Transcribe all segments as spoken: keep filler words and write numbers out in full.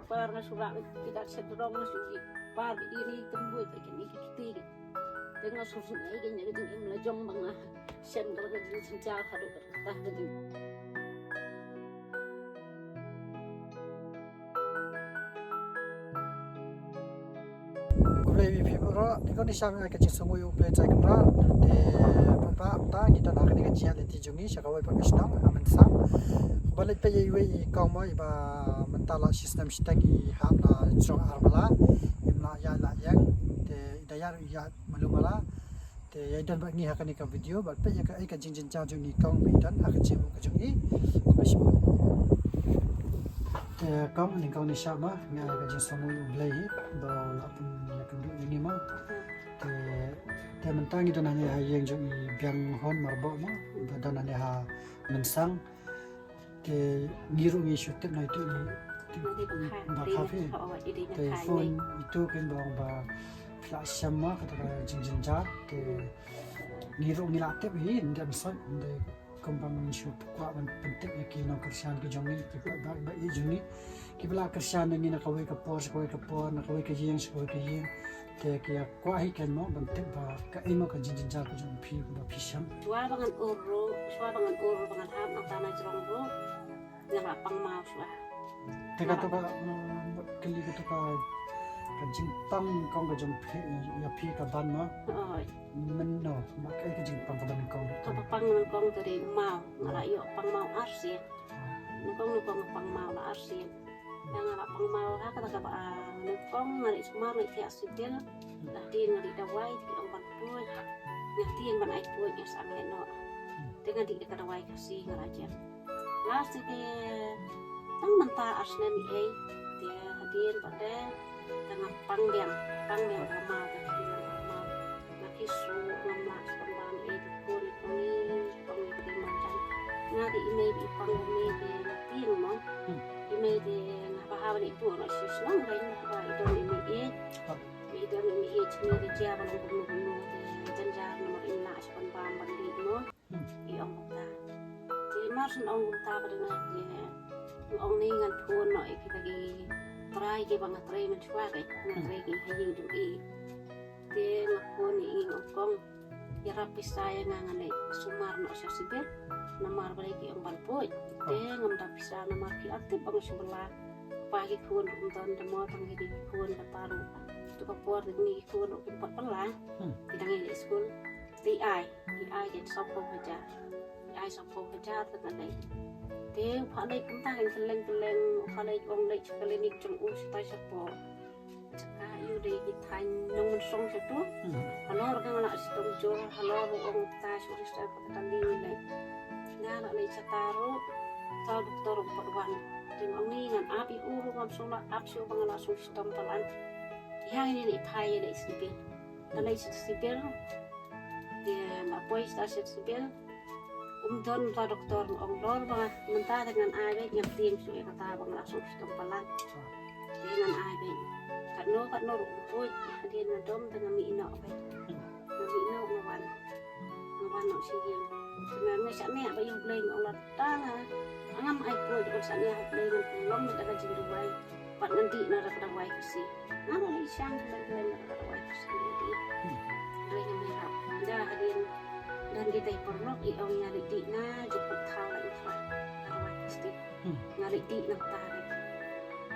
Par nga shu rah ki dak shet rong nga shu ki par ki diri tembui te kini ki kiti ki. Te nga shu shu ai ki nya ki jingim la jong ba nga shem ka la ka jingjynjar haduh ka ta ka jing. Khublei ïa phi baroh, te kane sha ka jingsngew ïa U Blei Trai Kynrad. Te mynta mynta ngi don ha kane ka jingïaid lynti jong ngi sha kawei pat ka shnong ha Mynsang. Ba leit peit ïa iwei i kong mo iba mynta la shi snem shiteng i hap la jrong ar bala. Im la ïaid la ïeng te i da ïaid ïaid malu mala. Te ïa don bad ngi ha kane ka video bad peit ïa ka, ïa ka jingjynjar jong i kong ba i don ha ka jingim ka jong i. Khublei shibun. Te kong, i kong ne sha ma, nga ka jingsngew ïa U Blei hi ba la pynïakynduh ïa ngi ma. Te, te mynta ngi don hangne ha ïing jong i Bianghon Marbok ma, ba don hangne ha Mynsang. Te ngi ruh ngi shu tip na itu i, itu Ngi dei ba kha, ba dei kha na phi. Kha, oh, i dei na Te kha phone ngi. Itu kin ba ong ba phi la shem ma kata ka jingjynjar. Te ngi ruh ngi la tip hi, nda msot, nda kumba ngi shu kwah ban pyntip ïa ki nongkyrshan ki jong ngi, ki ba, ba, ba i jong ngi. Ki ba la kyrshan na ngi na kawei ka por, sha kawei ka por, na kawei ka ïing, sha kawei ka ïing. Te ki ïa kwah hi kan mo ban tip ba kaei mo ka jingjynjar ka jong phi ba phi shem. Shuwa ba ngan ur ruh, shuwa ba ngan ur ruh ba ngan hap nangta na jrong ruh. Nga la pang maw shuwa. Te kato ka, mm, kylli kato ka, ka jingpang kong ka jong phi, ïa phi ka ban mo. Oi. Mynno, ma kaei ka jingpang ka ban kong. Ka ba pang kong ka dei maw, nga la ïoh pang maw arsien. Nyngkong nyngkong pang maw la arsien. Nga la pang maw ha kata ka ba, ah, nyngkong nga leit sumar leit thiah sibel. Dah dien nga leit dawai te ki ong ban puid. Nga dien ban ai puid nga sa leh noh. Te nga dih da ka dawai Khasi nga la jem. Last te tang mynta ar snem i ei. Te hadien pat te tang nga pang biang, pang biang ka maw, ka dien ka maw. Nga phi su ngam lah shu ban bam ei te pun i pun i pun i pun i man jan. Nga te i mei i pang i mei te nga tieng mo. I mei te nga ba ha ban i pun i shu shnong ren ba i don i mei i. I don i mei i chini te jia ba long kumno kumno te jan jar namar i lah shu ban bam ban dih mo. I ong kumta. Te mar shu ong kumta ba dang te ong ni ngan phone noh ïa kita ki trai ki ba nga trai mynshuwa ka nga trai ki ha ïing jong i. Te nga phone ïa i ong kong. Ïarap pisa ïa nga ngan leit sumar noh sha sibel. Namar balei ki ong ban puid. Te ngam da pisa namar ki ap tip ba nga shu bylla. Kpa ki khun ruh ym don da mo tang ki dei ki khun da pa ruh. Tu ka por dei ki khun ruh kim pat bylla. Ki dang ïaleh skul. Te i ai, i ai jan sawphew hajar. I ai sawphew hajar te nga leit. Te u pha leit kumta kan kylleng kylleng, u pha leit ong leit sha klinik jong u shatai shapoh. Jaka ïu dei ki thaiñ nongmynsong shatu. Halor ka nga la shitom jur, halor u ong ta shu register ka ta li leit. Nga la leit shata ruh, ta doktor u pat wan. Te nga ong ni ngan ap ïa u ruh ngam shu la ap shuh ba nga la shu shitom palat. Ïa ini leit phai ïa leit sibel. Nga leit sibel. Te nga poi shata sibel. Um don ta doktor nga ong lor ba mynta te ngan ai beit ngan tieng shuh ïa kata ba nga la shu shitom palat. Te ngan ai beit. Katno katno ruh um puid hadien nga dom te nga mih noh beit. Nga mih noh nga wan. Nga wan noh sha ïing. Te nga ngeit shaniah ba ïa U Blei nga ong lada nga ngam ai puid, nga shaniah U Blei ngan pynlong da ka jingduwai. Pat ngan dih na da ka dawai Khasi. Nga la leit shang ka leng leng na da ka dawai Khasi ngan dih. Nga leit ngan ïarap. Da hadien don kita i paralok i ong ïa leit dih na jong u thaw la i thaw. Ka dawai Khasi. Nga leit dih na ka ta.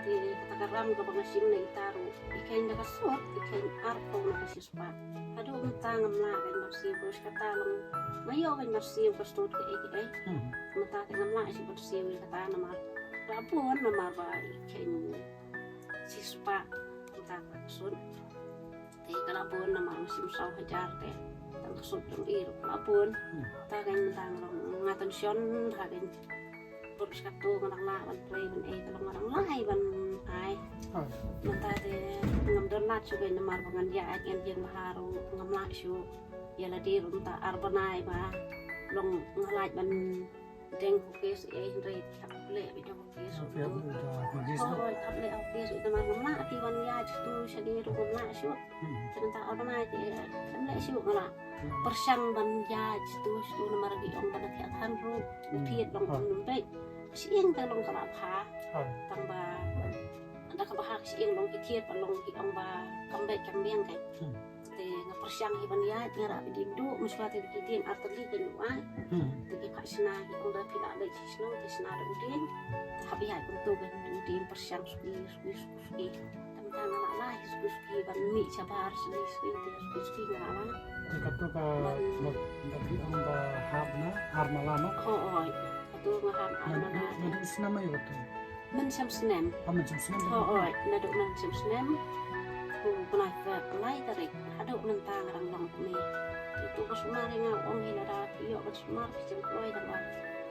Te kata ka ram kaba nga shim na ita ruh. I kheiñ da ka sut, i kheiñ arphew na ka shispah. Haduh mynta ngam lah kein ban siew, kata long. Nga ïoh kein ban siew ka sut kaei kaei. Mynta te ngam lah siew ban siew ïa kata namar. Ka bun namar ba i kheiñ shispah mynta ka sut. Te ka la bun namar u shim saw hajar te. Tang ka sut jong i ruh ka la bun. Ta kein mynta nga long nga tension ha kein. Bun shkatu nga dang lah ban trei ban ei, ka long nga dang lah ei ban ai. Mynta te ngam don lad shuh kein namar ba ngan ïa ai ngan ïeng bha ruh ngam lah shuh. Ïa lade ruh mynta ar bnai ba long nga lah ban deng hokis ei hynrei thap leh beit da hokis. Hap leh hokis. Hooid, hap leh hokis namar ngam lah phi ban ïaid shatu shane ruh ngam lah shuh. Te mynta ar bnai te ngam leh shuh nga la pyrshang ban ïaid shatu shatu namar ki ong ba da thiah than ruh u thied long ong ym beit. Shi ïing te long ka la bha. Tang ba da Shi ïing long ki thied ba long ki ong ba kam beit kam biang kai. Hmm. Te nga pyrshang hi ban ïaid, nga rah ba dien duh, mynshuwa te ki dien artylli ki duh ai. Hmm. Te ki phah shna ki ong da phi lah leit shi shnong te shna da u dien. Te hap ïaid kumto ban u dien pyrshang suki suki suki suki. Te mynta nga lah lah hi suki suki ban mih shabar suki suki te suki suki nga lah lah. Te kato ka ban ba ba phi ong ba hap na ar mala no? Hooid. Kato nga hap ar mala. Naduh snem aïu kato? Mynshem snem. Ah, mynshem snem. Hooid, naduh mynshem snem. Ku kynai ka lai tarik haduh mynta nga dang long kumne. Itu ka sumar ïa nga, ong hi lada phi ïoh ban sumar phi jem kloi tang ba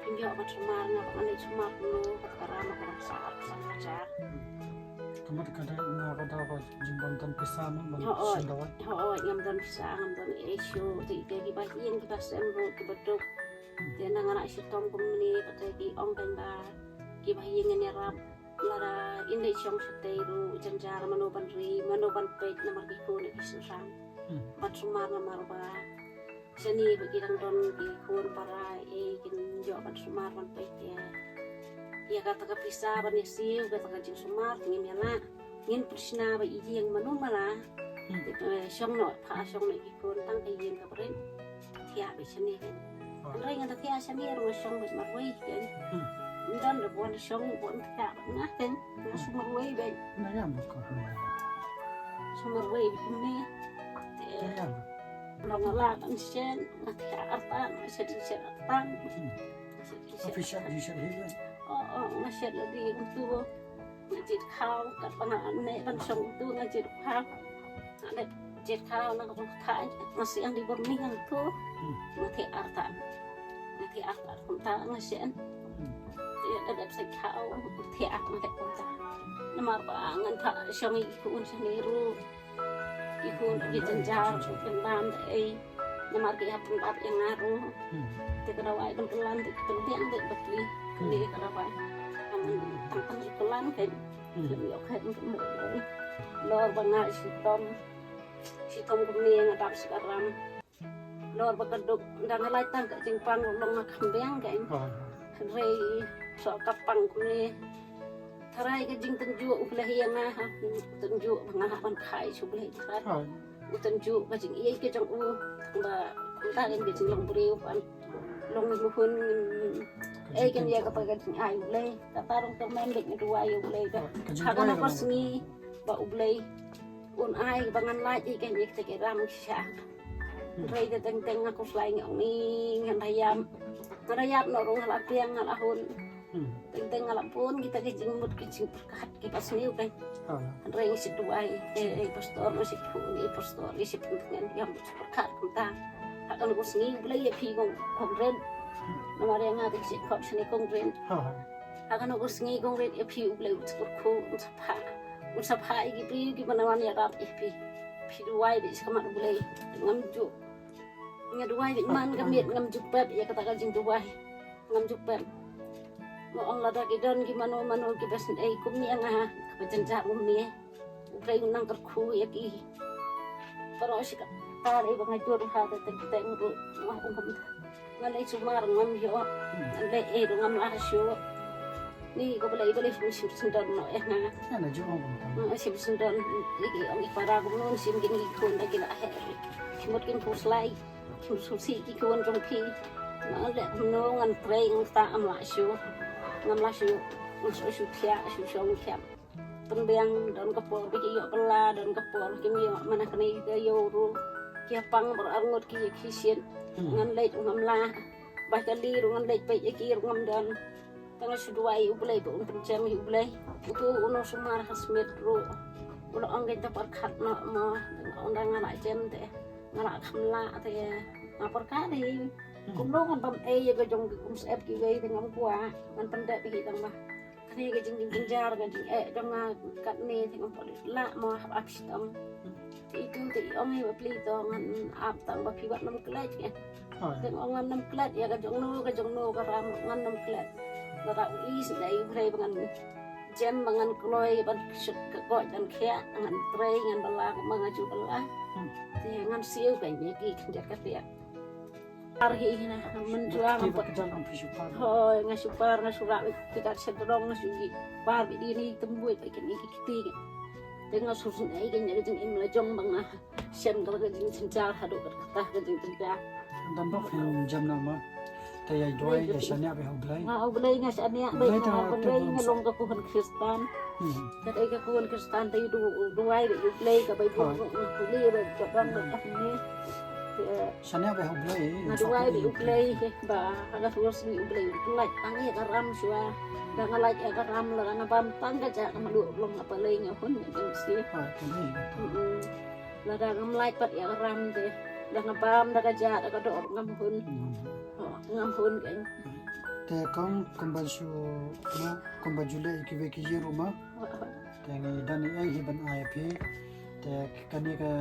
phin ïoh ban sumar, nga ba ngan leit sumar kumno, kat ka ram ka dang sah ar ka san hajar. Ka mut ka dei nga ka daw ka jingbym don pisa no ban sum dawai. Hooid, ngam don pisa, ngam don ei shuh. Te ki ba ïeng ki ba sem ruh ki ba duk. Te na nga la shitom kumne, pat te ki ong tang ba ki ba ïeng ngin ïarap. Lada in dei shong shatei ruh jynjar mano ban ri, mano ban peit namar ki khun ki sngewsang. Hmm. Ban sumar namar ba shane ba ki dang don ki khun para, eh, kin ïoh ban sumar ban peit, eh. Ïa kata ka pisa ban ïasiew kata ka jingsumar ngim ïa lah. Ngin pyrshna ba i ïeng mano mala. Hmm. Te, eh, shong noh, pha shong noh ki khun tang ka ïeng ka bret. Thiah beit shane kan. Oh. Hynrei ngan da thiah shane ruh nga shong beit marwei kan. Hmm. Ym don da bun shong bun thiah beit nga kan. Nga shong marwei beit. Na ïa ma ko. Shong marwei beit kumne. Te. Na ïa ma. Long nga lah ban shen, nga thiah artat, nga shen shen artat. Hmm. Nga shen shen. Official, official hi beit. Oh, oh, nga shen lade kumtu. Nga jied khaw, kat ba nga leh ban shong tu nga jied khaw. Nga leh jied khaw na ka bynta nga siang di bor mi hangtu. Hmm. Nga thiah artat. Nga thiah artat kumta nga shen. Hmm. Te da dep sa khaw, nga thiah artat kumta. Namar ba ngan phah shong ïa ki khun shane ruh. Ki khun ki jynjar, ki pyndam da ei. Namar ki hap pyndam ïa nga ruh. Hmm. Te ka dawai ban kylla te ki pynbiang te ba pli. Kane ka dawai. Tang tang tang kylla te. Hmm. Lem ïoh khet mo mo. Lor ba nga shitom. Shitom kumne nga dap shi karam. Lor ba ka duk da nga lai tang ka jingpang long nga kham biang ka. Oh. Hynrei so ka pang kumne. Tharai ka jingtynjuh U Blei ïa nga ha. Tynjuh ba nga hap ban khai sha U Blei tharai. Oh. U tynjuh ka jingïeit ka jong u ba kumta ka jinglong briew ban long muhun. Ei kan ïa kata ka jingai U Blei. Kata rong tyrmen beit nga duwai U Blei ka. Ka jingduwai ha kano ka sngi ba U Blei un ai ba ngan lait ïa ka ïa kata ka ram sha. Hynrei te teng teng nga khuslai nga ong ngan da ïap. Nga da ïap noh ruh nga la biang nga la hun. Hmm. Teng teng nga la bun kita ki jingmut ki jingpyrkhat ki ba sniew kan. Ah. Hynrei ngi shu duwai, eh, eh, pastor, ngi shu phu, eh, pastor, ngi shu phu ngan ïam pyrkhat kumta. Ha kano ka sngi U Blei ïa phi kong, kong Ren. Hmm. Namar ïa nga te ngi shu khot shane kong Ren. Ah. Ha kano ka sngi kong Ren ïa phi U Blei un sa kyrkhu, un sa phah. Un sa phah ïa ki briew ki ba wan ïarap ïa phi. Phi duwai beit sha khmat U Blei. Ngam ju. Nga duwai beit man ka miet ngam ju pep ïa kata ka jingduwai. Ngam ju pep. Nga ong lada ki don ki mano mano ki ba sngewthuh kum ïa nga, ka ba jynjar kum ïa. U Blei un nang kyrkhu ïa ki. Para shi katta re ba nga jur ha te te te ruh nga ong kumta. Nga leit sumar ngam ïoh. Nga leit ei ruh ngam lah shuh. Ni ko balei balei shim shim sendon noh ïa nga. Nga la ju ong kumta. Nga shim sendon ïa ki ong i para kumno shim ki ni khun da ki la heh. Ki mut ki phuslai. Shu shu si ki khun jong phi. Nga leh kumno ngan trei ngan ta am lah shu. Ngam lah shu. Ngan shu shu thiah shu shong thiah. Pynbiang don ka por ba ki ïoh bylla don ka por kim ïoh mana kane ka ïoh ruh. Ki pang bar arngut ki ki shin. Hmm. Ngan leit ngam lah. Ba ka li ruh ngan leit peit ïa ki ruh ngam don. Tang shu duwai U Blei ba un pynjem ïa U Blei. Uto uno sumar ha Smit ruh. U la ong kein ta pyrkhat noh mo. Ong dang nga la jem te. Nga la kham lah te. Nga pyrkhat hi. Hmm. Kumno ngan bam ei ïa ka jong ki kum sep kiwei te ngam kwah. Ngan pyndep hi tang ba. Kane ka jing jing jynjar ka jing eh jong nga katne te ngam kwah lah mo hap ap shitom. Hmm. Te itu te i ong hi ba pli to ngan ap tang ba phi wat nym klet ngan. Hooid. Te ong ngam nym klet ïa ka jong no ka jong no ka ram ngam nym klet. Lada u i sdei u brei ba ngan jem ba ngan kloi ban shuk ka koj ban khiah ngan trei ngan bylla ma nga ju bylla. Hmm. Te ngan siew ka ïa ki khyndiat ka tiak. Ar hi hi na mynjua nga pat. Hoi, nga shu par, nga shu rah beit ki kat sha tdong, nga shu ki par beit di ni tymbuit beit kine ki kti. Te nga shu sngewsih ïa ka jingim la jong ba nga shem ka jingïaid jynjar haduh katta ka jingïaid jynjar. Dang bok phin jam na ma. Te ïa duwai, ïa shaniah beit ha U Blei. Nga U Blei nga shaniah beit, nga U Blei, nga long ka khun Khristan. Ka dei ka khun Khristan te du duwai beit U Blei, ka Baibl ruh nga pule beit, ka bang beit ka ni. Shaniah beit ha U Blei. Nga duwai beit U Blei ba ha ka sur sngi U Blei u lait tang ïa ka ram shuwa. Da nga lait ïa ka ram, lada nga bam tang ka jah ka mluh, long nga pynlong nga hun ïa ka msi. Lada ngam lait pat ïa ka ram te, da nga bam da ka jah da ka doh ngam hun. Ngam hun kein. Te kong kumba shu ma, kumba ju leh ïa kiwei ki ïing ruh ma. Te ngi don ei ei hi ban ai ïa phi. Te kane ka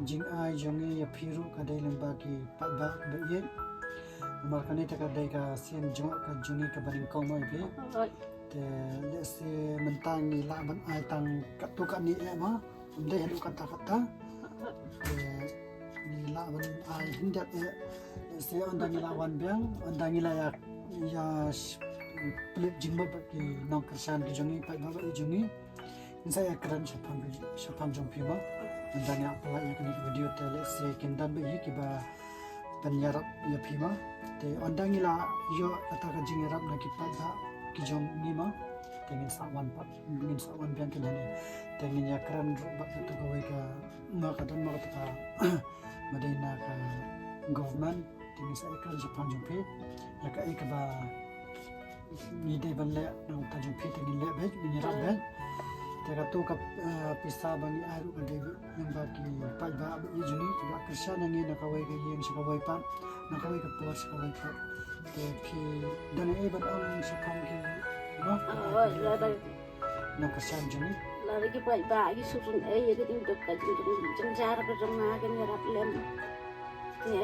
jingai jong ngi ïa phi ruh ka dei lyngba ki paidbah ba ïeit. Namar kane te ka dei ka sien jong ka jong ngi kaba nyngkong ma ïa phi. Te lehse mynta ngi lah ban ai tang katto katne eh ma. Ym dei haduh katta katta. Te ngi lah ban ai hynrei eh, se ynda ngi lah wan biang, ynda ngi lah ïa, ïa sh-, pynlip jingmut bad ki nongkyrshan ki jong ngi, paidbah bad ki jong ngi. Ngin sa ïakren shaphang, shaphang jong phi ma. Ynda ngi lah pynlait ïa kane ka video te lehse kin don bad hi kiba pynïarap ïa phi ma. Te ynda ngi la ïoh kata ka jingïarap na ki paidbah ki jong ngi ma, te ngin sa wan pat, ngin sa wan biang kane. Te ngin ïakren ruh bad kata kawei ka, ma ka don ma kata ka, ma dei na ka government, te ngin sa ïakren shaphang jong phi ïa kaei kaba ngi dei ban leh, na ka bynta jong phi te ngin leh beit, ngin ïarap beit. Te kato ka, eh, pisa ba ngi ai ruh ka dei beit lyngba ki paidbah ba ïeit jong ngi kiba kyrshan ïa ngi na kawei ka ïing sha kawei pat, na kawei ka por sha kawei pat. Te phi don ei ei ban ong shaphang ki, ma, nongkyrshan jong ngi? Lada ki paidbah ki sngewsih ïa ka jingduk ka jing, jing, jingjynjar ka jong nga, kin ïarap lem. Te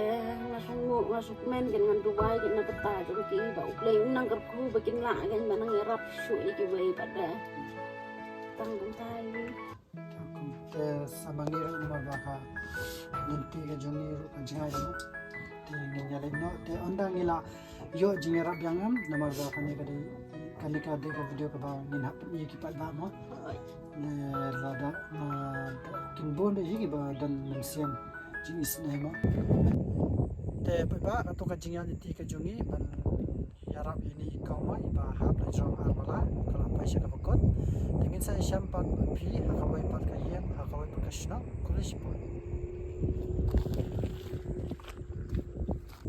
nga sngewnguh, nga sngewkmen, kin ngan duwai kin na ka bynta jong ki ba U Blei un nang kyrkhu ba kin lah kin ban nang ïarap shuh ïa kiwei pat de. Tang kumta hi. Te sa ma ngi ruh namar ba ka lynti ka jong ngi ruh ka jngai ruh. Te ngin ïaleit noh, te ynda ngi la ïoh jingïarap biang em, namar ba kane ka dei, kane ka dei ka video kaba ngin hap pyni ïa ki paidbah mo. Ne lada ma kin bun beit hi kiba don mynsiem jingisynei mo. Te paidbah, kato ka jingïaid lynti ka jong ngi ban ïarap ïa ine i kong mo iba hap na jrong Armala, ka la poi sha kaba kut. Te ngin sa ïashem pat bad phi ha kawei pat ka ïing, ha kawei pat ka shnong. Khublei shibun.